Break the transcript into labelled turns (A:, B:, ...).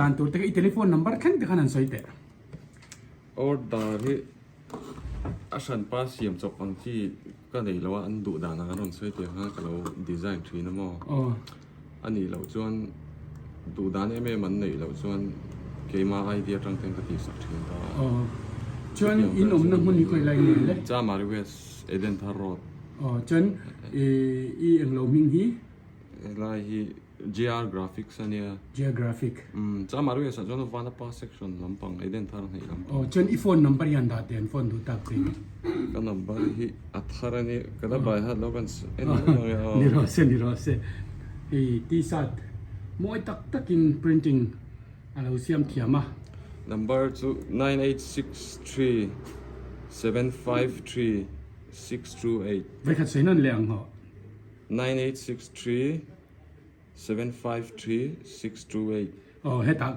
A: Dan tur te kha i telephone number thleng te khan han sawi teh.
B: Order hi a hranpa siam chawp ang chi ka nei lo a, an duh dan ang an rawn sawi tih ang khan ka lo design thin a maw. A nih loh chuan duh dan em em an neih loh chuan keima idea atang ten ka tihsak thin ta a.
A: Chuan in awmna hmun hi khawi lai nge le?
B: Chamari West Edenthar Road.
A: Chuan i englo hming hi?
B: Helai hi JR Graphics a nia.
A: JR Graphic.
B: Umm, chuan Maruias ah chuan Vanapa section lampang, Eden thar hnaih lampang.
A: Aw, chuan i phone number hi an dah teh, an phone duh tak che nge?
B: Ka number hi a thar a nia, ka la bai hat lo kan en mai ang e aw.
A: Ni rawh se, ni rawh se. Hei t-shirt mawi tak takin printing a lo siam thiam a.
B: Number chu 9863 753 628.
A: Vawikhat sawi nawn leh ang hawh.
B: 9863 753 628.
A: Aw, hetah.